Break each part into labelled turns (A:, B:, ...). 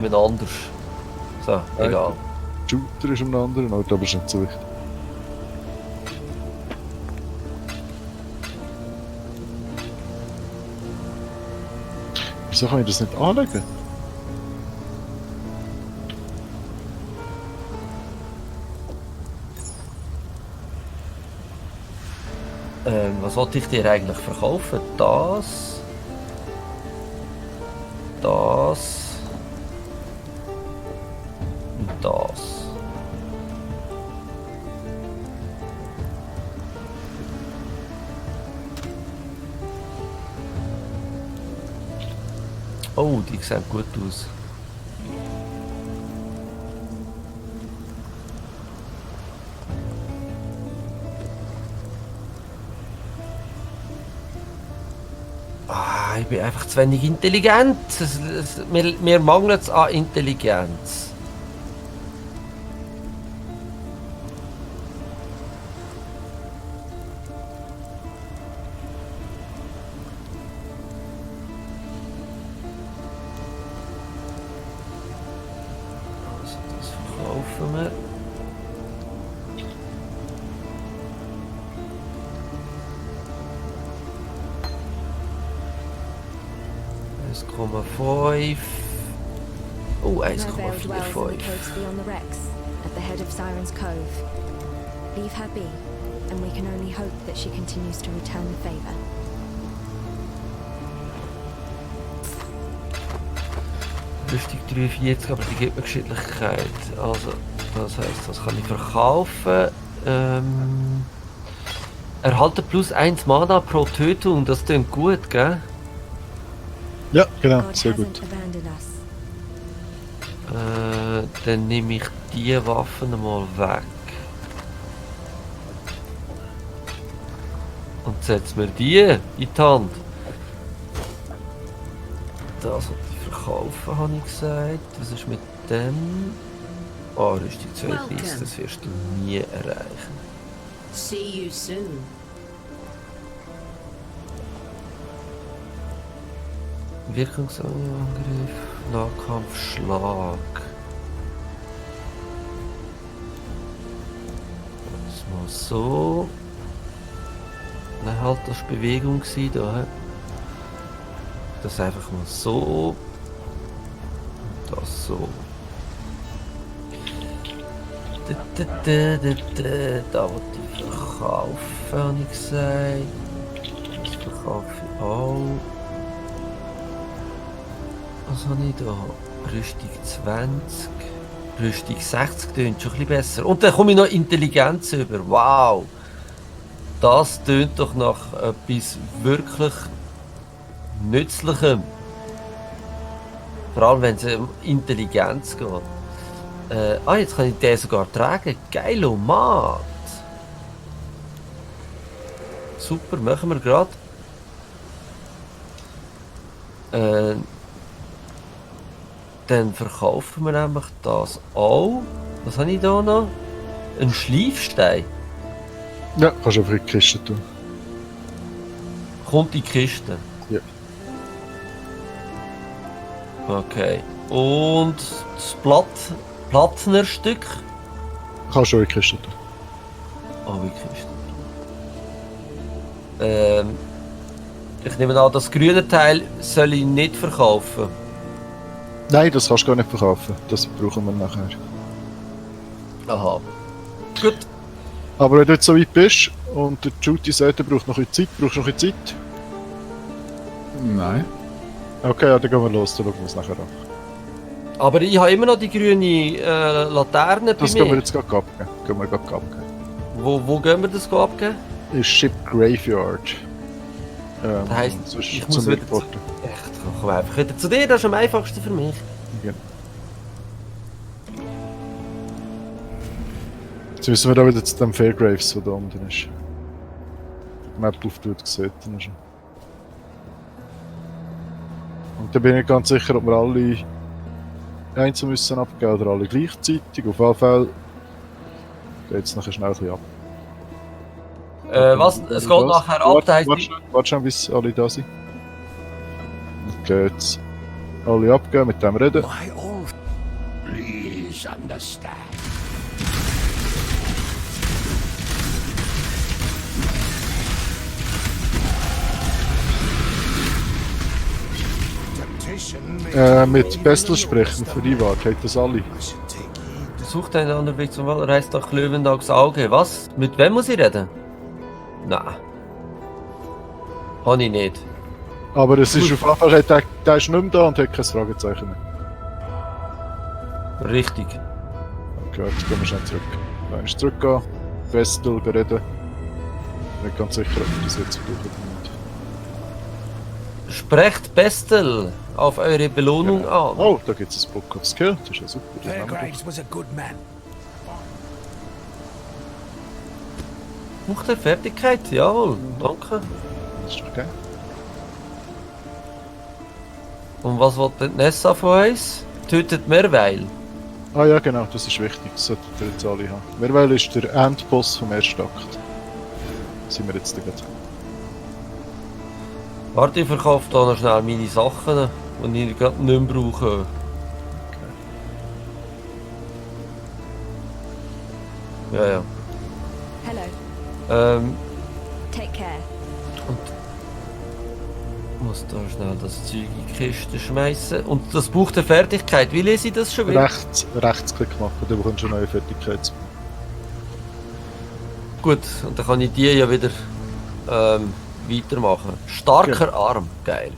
A: jemand anders. So, egal.
B: Shooter ist am anderen Ort, aber ist nicht so wichtig. Wieso kann ich das nicht anlegen?
A: Was wollte ich dir eigentlich verkaufen? Das. Das. Und das. Oh, die sehen gut aus. Ich bin einfach zu wenig intelligent. Mir mangelt es an Intelligenz. Also das verkaufen wir. Oh, 1,45.
C: At the head of Siren's Cove. Leave her be, and we can only hope that she continues to return the favor.
A: Rüstung 43, aber die gibt mir Geschicklichkeit. Also, das heisst, das kann ich verkaufen. Erhalte plus 1 Mana pro Tötung, das klingt gut, gell?
B: Ja, genau,
C: God
B: sehr
C: hasn't
B: gut.
C: abandoned us.
A: Dann nehme ich die Waffen mal weg. Und setze mir die in die Hand. Das was ich verkaufen, habe ich gesagt. Was ist mit dem? Oh, Rüstung 32, das wirst du nie erreichen.
D: See you soon.
A: Wirkungsangriff, Nahkampf, Schlag. Das mal so. Nein, halt, das war Bewegung da. Das einfach mal so. Und das so. Da wollte ich verkaufen, habe ich gesagt. Das verkaufe ich auch. Was habe ich da? Rüstung 20. Rüstung 60 tönt schon ein bisschen besser. Und dann komme ich noch Intelligenz über. Wow! Das tönt doch nach etwas wirklich Nützlichem. Vor allem wenn es um Intelligenz geht. Jetzt kann ich den sogar tragen. Geilomat! Super, machen wir gerade. Dann verkaufen wir nämlich das auch. Was habe ich da noch? Ein Schleifstein.
B: Ja, kannst du einfach in die Kiste tun.
A: Kommt in die Kiste.
B: Ja.
A: Okay. Und das Plattnerstück.
B: Kannst du auch in die Kiste tun.
A: Oh, in die Kiste. Ich nehme an, das grüne Teil soll ich nicht verkaufen.
B: Nein, das kannst du gar nicht verkaufen. Das brauchen wir nachher.
A: Aha. Gut.
B: Aber wenn du jetzt so weit bist und der Judy sagt, er braucht noch ein bisschen Zeit, brauchst du noch ein bisschen Zeit?
E: Nein.
B: Okay, ja, dann gehen wir los, dann schauen wir es nachher an.
A: Aber ich habe immer noch die grüne Laterne bei
B: Das können wir
A: mir.
B: jetzt gerade abgeben. Abgeben.
A: Wo gehen wir das abgeben?
B: Ist Ship Graveyard.
A: Das heisst,
B: das ist
A: ich muss
B: zum
A: wieder
B: Reporten.
A: Echt, ich komme einfach wieder zu dir, das ist am einfachsten für mich.
B: Ja. Jetzt müssen wir da wieder zu dem Fairgraves, der da unten ist. Die Map auftut, gesehen ist er. Und da bin ich nicht ganz sicher, ob wir alle einzeln müssen abgeben oder alle gleichzeitig. Auf jeden Fall geht es nachher schnell ein bisschen ab.
A: Was? Es geht nachher ab, das heisst...
B: Warte schon, bis alle da sind. Dann geht's alle abgeben, mit dem reden.
E: Why all misunderstand.
B: Mit Pestel sprechen, vereinbart, hat das alle.
A: Sucht einen anderen Weg zum Wald, reist nach Löwendags Auge. Was? Mit wem muss ich reden? Nein. Habe ich nicht.
B: Aber es ist auf jeden Fall, der ist nicht mehr da und hat kein Fragezeichen mehr.
A: Richtig.
B: Okay, jetzt gehen wir schnell zurück. Dann ist zurückgehen, Pestel bereden. Nicht ganz sicher, ob wir das jetzt tun oder nicht.
A: Sprecht Pestel auf eure Belohnung an.
B: Oh, da gibt es ein Book of Skill, das ist ja super. Das nehmen wir
E: Fairgraves was a good man.
A: Buch der Fertigkeit, jawohl. Danke.
B: doch. Das ist doch geil.
A: Und was will denn Nessa von uns? Tötet Merweil.
B: Ah ja, genau, das ist wichtig, das solltet ihr jetzt alle haben. Merweil ist der Endboss vom ersten Akt. Sind wir jetzt da gerade.
A: Warte, ich verkaufe da noch schnell meine Sachen, die ich gerade nicht mehr brauche. Ja, ja.
C: Hello. Take care.
A: Ich muss da schnell das Zeug in die Kiste schmeißen. Und das Buch der Fertigkeit, wie lese ich das schon wieder?
B: Rechtsklick machen, dann bekommst du eine neue Fertigkeit.
A: Gut, und dann kann ich die ja wieder weitermachen. Starker Arm, geil.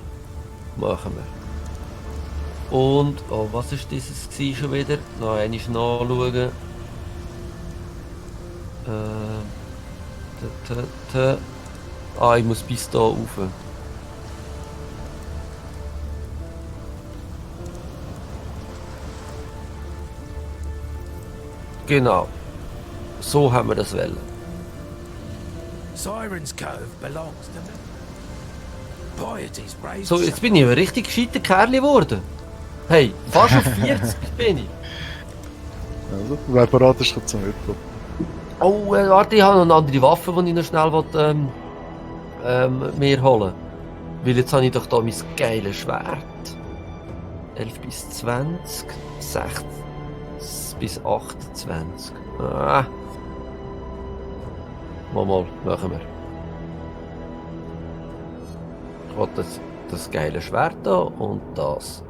A: Machen wir. Und, oh, was ist dieses gewesen schon wieder? Noch einmal nachschauen. Ah, ich muss bis da rauf. Genau. So haben wir das wollen.
E: Siren's Cove belongs to me. Piety's brave.
A: So, jetzt bin ich ein richtig gescheiter Kerl geworden. Hey, fast auf 40 bin ich.
B: Also, wer bereit ist, kann zum Mitkommen.
A: Oh, warte, ich habe noch eine andere Waffe, die ich noch schnell will, mir holen. Weil jetzt habe ich doch da mein geiles Schwert. 11 bis 20, 6 bis 28. Ah. Mal, machen wir. Ich will das geile Schwert da und das.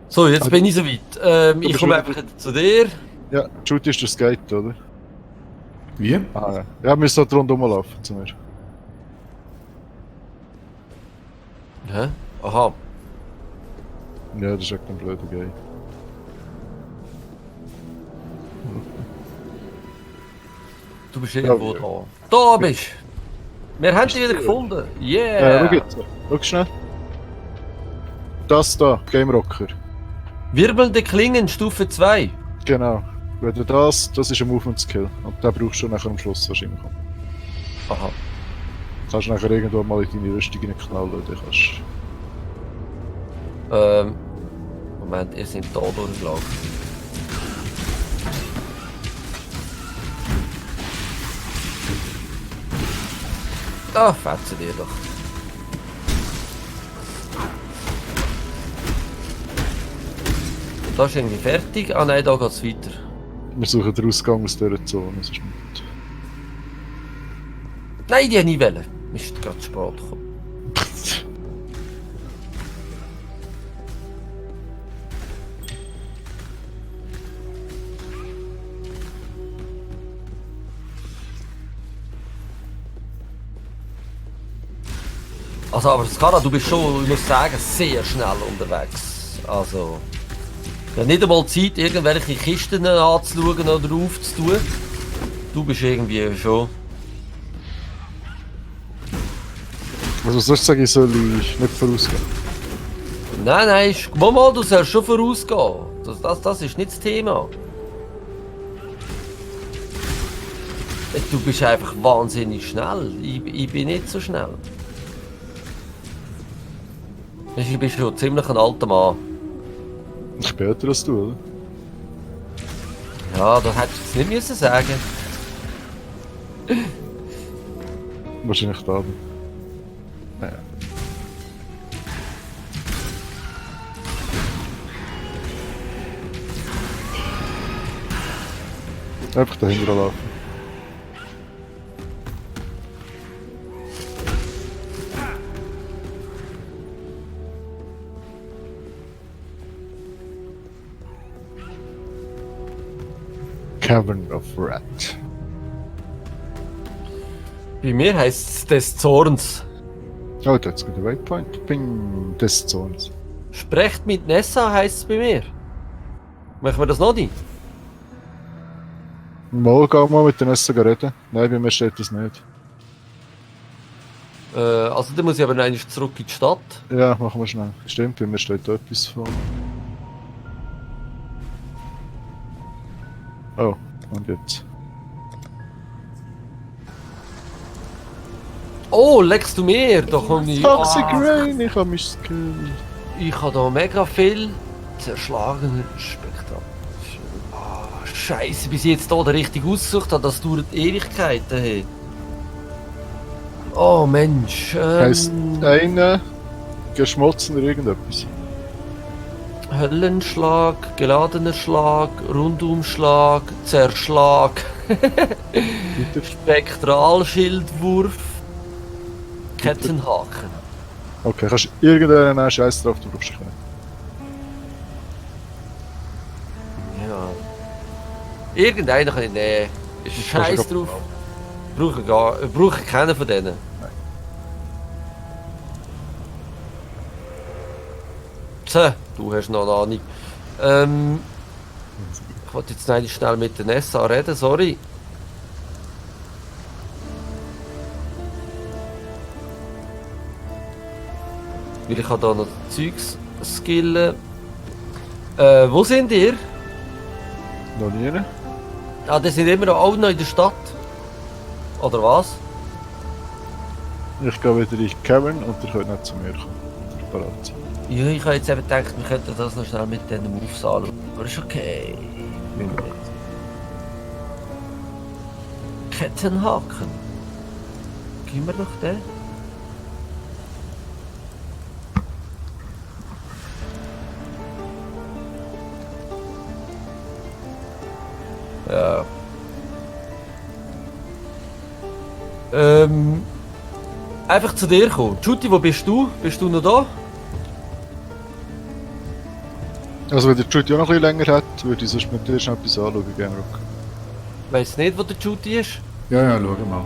A: So, jetzt bin ich soweit. Ich
B: bist
A: komme
B: wieder-
A: einfach zu dir.
B: Ja, Judy ist der Skate, oder?
F: Wie?
B: Ah ja. Ja, wir müssen dort rundherum laufen zu mir.
A: Hä? Aha.
B: Ja, das ist echt ein blöder Gay.
A: Du bist irgendwo
B: Ja.
A: da. Da bist du! Wir haben dich wieder gefunden! Yeah!
B: Schau jetzt. Schau schnell. Das da, Game Rocker.
A: Wirbelnde Klingen, Stufe 2.
B: Genau. Wenn du das ist ein Movement Skill. Und den brauchst du nachher am Schluss wahrscheinlich.
A: Aha.
B: Kannst du nachher irgendwo mal in deine Rüstung knallen. Dann kannst
A: Moment, ihr seid da durchgelaufen. Da fetzen dir doch. Das ist irgendwie fertig. Ah nein, da geht's weiter.
B: wir suchen den Ausgang aus dieser Zone. Das ist nicht.
A: Nein, die nie wollen. Ist gerade zu spät gekommen. Also, aber Skara, du bist schon, ich muss sagen, sehr schnell unterwegs. Also, ja, nicht einmal Zeit, irgendwelche Kisten anzuschauen oder aufzutun. Du bist irgendwie schon.
B: Also soll ich sagen, ich soll nicht vorausgehen?
A: Nein, mal, du sollst schon vorausgehen. Das ist nicht das Thema. Du bist einfach wahnsinnig schnell. Ich bin nicht so schnell. Du bist schon ziemlich ein alter Mann.
B: Später als du, oder?
A: Ja, das hättest du jetzt nicht müssen sagen.
B: Wahrscheinlich da. Naja. Einfach dahinter laufen. Cavern of Rat.
A: Bei mir heisst es des Zorns.
B: Oh, da hat's gut einen Waypoint. Ping, des Zorns.
A: Sprecht mit Nessa heisst es bei mir. Machen wir das noch nicht?
B: Mal, geh mal mit den Essen reden. Nein, bei mir steht das nicht.
A: Also dann muss ich aber eigentlich zurück in die Stadt.
B: Ja, machen wir schnell. Stimmt, bei mir steht da etwas von. Oh, und jetzt.
A: Oh, leckst du mir? Da komme ich...
B: Toxic Rain, ich hab mich Skill.
A: Ich habe da mega viel zerschlagener Spektakel. Ah, Scheiße, bis ich jetzt hier den richtig ausgesucht habe, das dauert Ewigkeiten. Hey. Oh Mensch.
B: Heisst einer geschmolzen oder irgendetwas?
A: Höllenschlag, geladener Schlag, Rundumschlag, Zerschlag,
B: Bitte.
A: Spektralschildwurf, Kettenhaken.
B: Okay, kannst du irgendeinen Scheiß drauf, du brauchst keinen.
A: Ja. Irgendeinen kann ich nehmen. Ist ein Scheiß
B: Kannst du
A: drauf. Brauche keinen von denen. So, du hast noch eine Ahnung. Ich wollte jetzt eigentlich schnell mit der Nessa reden, sorry. Weil ich habe da noch Zeugs skillen. Wo sind ihr?
B: Noch nie?
A: Ah, die sind immer noch in der Stadt. Oder was?
B: Ich gehe wieder in die Cavern und ihr könnt nicht zu mir kommen. Bereit.
A: Ja, ich habe jetzt eben gedacht, wir könnten das noch schnell mit diesen Moves anschauen. Aber ist okay. Müssen wir nicht. Kettenhaken. Gib mir doch den. Ja. Einfach zu dir kommen. Juti, wo bist du? Bist du noch da?
B: Also wenn der Judy auch noch ein bisschen länger hat, würde ich sonst mit dir schnell etwas anschauen, Genrock.
A: Weiss nicht, wo der Juti ist.
F: Ja, schau mal.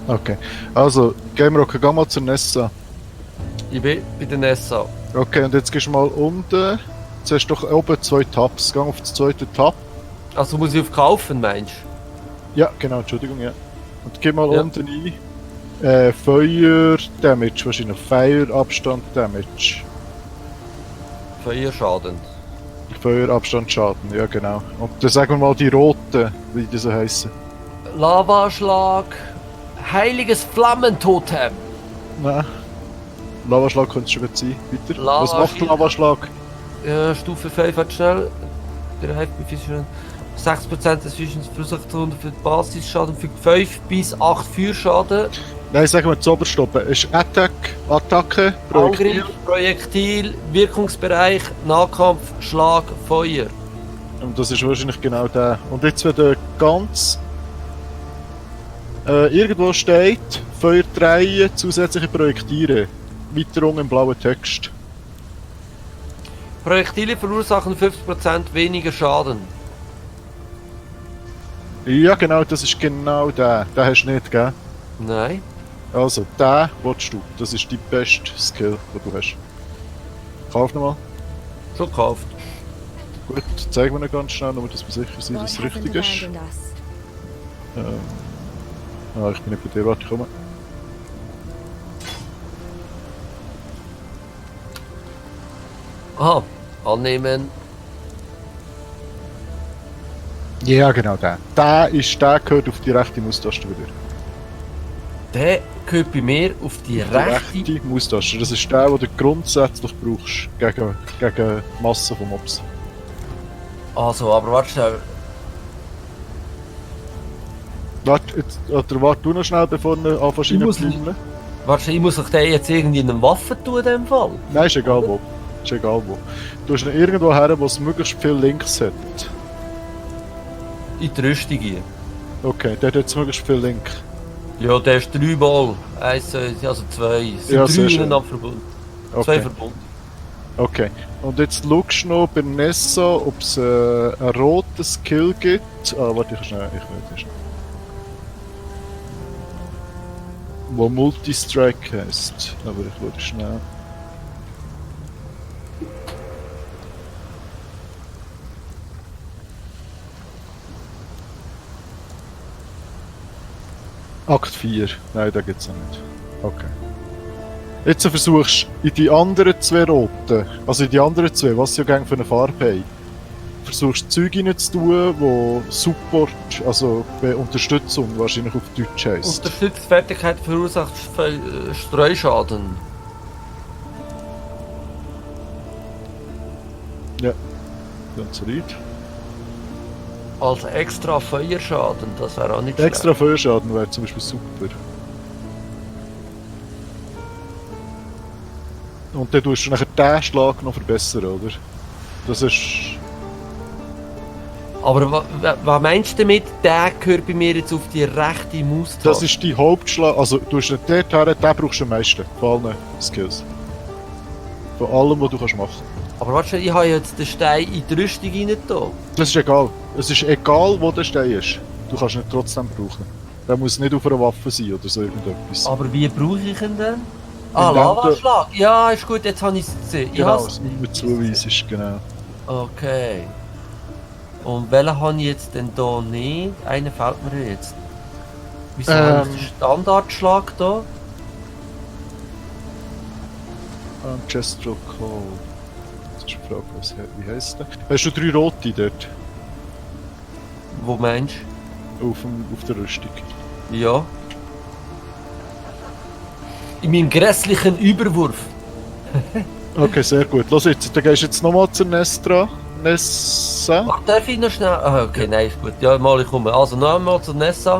B: Okay. Also, Gamerock, geh mal zur Nessa.
A: Ich bin bei der Nessa.
B: Okay, und jetzt gehst du mal unten. Jetzt hast du doch oben 2 Tabs. Geh auf das zweite Tab.
A: Also muss ich auf Kaufen, meinst
B: Ja, genau, Entschuldigung, ja. Und geh mal
A: Ja.
B: unten ein. Feuer Damage, wahrscheinlich. Feuerabstand Damage.
A: du? Feuerschaden.
B: Feuerabstand Schaden, ja genau. Und dann sagen wir mal die roten, wie die so heißen.
A: Lavaschlag. Heiliges Flammentotem.
B: Nein. Lavaschlag könnte es schon gut sein. Weiter. Was
A: Lava-
B: macht Lavaschlag?
A: Ja, Stufe 5 hat schnell. Der hat bei Physischen 6% des Physischen verursacht für die Basisschaden für 5 bis 8 Feuerschaden.
B: Nein, sagen wir zu Oberstoppen. Es ist Attacke, Projektil.
A: Angriff, Projektil, Wirkungsbereich, Nahkampf, Schlag, Feuer.
B: Und das ist wahrscheinlich genau der. Und jetzt, wenn der ganz irgendwo steht, Feuertreiben, zusätzliche Projektile. Weiter unten im blauen Text.
A: Projektile verursachen 50% weniger Schaden.
B: Ja, genau, das ist genau der. Den hast du nicht, gell?
A: Nein.
B: Also, den willst du. Das ist die beste Skill, die du hast. Kauf nochmal.
A: Schon gekauft.
B: Gut, zeigen wir ihn ganz schnell, damit wir sicher sind,
C: God
B: dass es
C: hasn't
B: richtig ist.
C: abandoned us.
B: Ich bin nicht bei dir, warte, ich komme.
A: Aha, annehmen.
B: Ja, genau der. Der gehört auf die rechte Maustaste wieder.
A: Der gehört bei mir auf die
B: Die
A: rechte.
B: Maustaste. Das ist der, den du grundsätzlich brauchst gegen die Masse von Mobs.
A: Also, aber warte schnell.
B: Warte du noch schnell, bevor du anfängst
A: Ich muss-
B: reinzuklimmen.
A: Warte, ich muss doch den jetzt irgendwie in eine Waffe tun, in dem Fall.
B: Nein, ist egal wo. Ist egal wo. Du hast ihn irgendwo her, wo es möglichst viel Links hat.
A: in die Rüstung rein.
B: Okay, der hat jetzt möglichst viel Link.
A: Ja, der ist 3 Mal. Also 2. Es sind
B: Ja,
A: 3
B: sehr schön.
A: ineinander verbunden. 2
B: Okay.
A: verbunden.
B: Okay. Und jetzt schaust du noch bei Nessa, ob es einen roten Skill gibt. Ah, warte, ich schnell. Ich will das schnell. Wo Multistrike heisst. Aber ich würde schnell. Akt 4. Nein, da gibt's noch nicht. Okay. Jetzt versuchst du in die anderen 2 roten, also in die anderen 2, was sie ja gerne für eine Farbe haben, versuchst Zeug reinzutun, wo Support, also Unterstützung wahrscheinlich auf Deutsch heisst.
A: Unterstützungsfertigkeit verursacht Streuschaden.
B: Ja, ganz right.
A: Als extra Feuerschaden, das wäre auch nicht
B: Extra Feuerschaden wäre zum Beispiel super. Und dann tust du nachher den Schlag noch verbessern, oder? Das ist...
A: Aber was meinst du damit, der gehört bei mir jetzt auf die rechte Maustaste?
B: Das ist die Hauptschlag, also du hast nicht dort her, den brauchst du am meisten, von allen Skills. Von allem, was du kannst machen.
A: Aber warte, ich habe jetzt den Stein in die Rüstung rein da.
B: Das ist egal. Es ist egal, wo der Stein ist. Du kannst ihn trotzdem brauchen. Der muss nicht auf einer Waffe sein oder so irgendetwas.
A: Aber wie brauche ich ihn denn? Ah,
B: Indem du-
A: Lavaschlag. Ja, ist gut, jetzt habe ich es gesehen.
B: Genau, mit zuweisest, genau.
A: Okay. Und welchen habe ich jetzt denn da nicht? Einer fällt mir jetzt. Wieso habe ich den Standardschlag da?
B: Ancestral Call. Das ist die Frage, wie heisst der? Hast du 3 rote dort?
A: Wo meinst
B: Auf der Rüstung.
A: du? Ja. In meinem grässlichen Überwurf.
B: Okay, sehr gut. Los jetzt, dann gehst du jetzt nochmal zur Nestra. Nessa.
A: Ach, darf ich noch schnell? Ah, okay, nein, ist gut. Ja, mal ich komme. Also noch einmal zu Nessa.